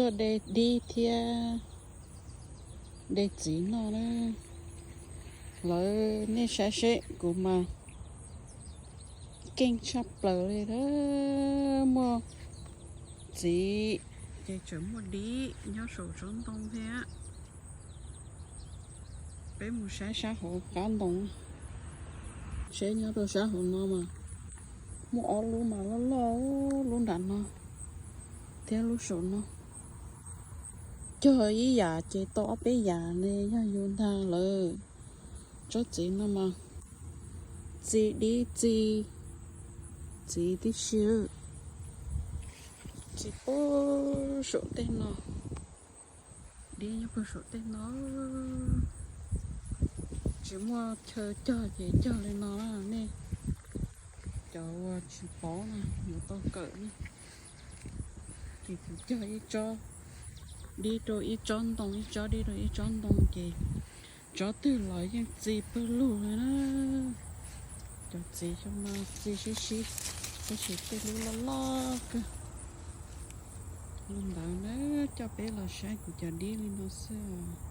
Tuaj de dib thiab de txiv noj na. Lawv, nej saib seb, kuv mas keej tshaj plaws li na. Muaj txiv ces tseem muaj dib nyob saum tsob ntoo thiab. Peb mus saib sab hauv qab ntoo, seb nyob rau sab hauv no mas muaj ob lub mas loj loj, lub nram no thiab lub saum no. Cog ib yam ces tau ob peb yam ne, yog yus ntag lawm. Tsob txiv no mas txi dib txi txiv tib si. Txiv puag saum tej no, dib nyob puag saum tej no. Tsis muaj chaw cog ces cog li no na nej. Cov uas tsis paub na yuav tau kawm na. Ces kuv cog ib tsob dib rau ib tsob ntoo, ib tsob dib rau ib tsob ntoo ces tsob twg los yeej txi pawg lug li na. Cov txiv xyoo no txi sib sib, tab sis tej lub loj loj kawg. Li ntawd na, coj peb los saib kuv cov dib li no xwb.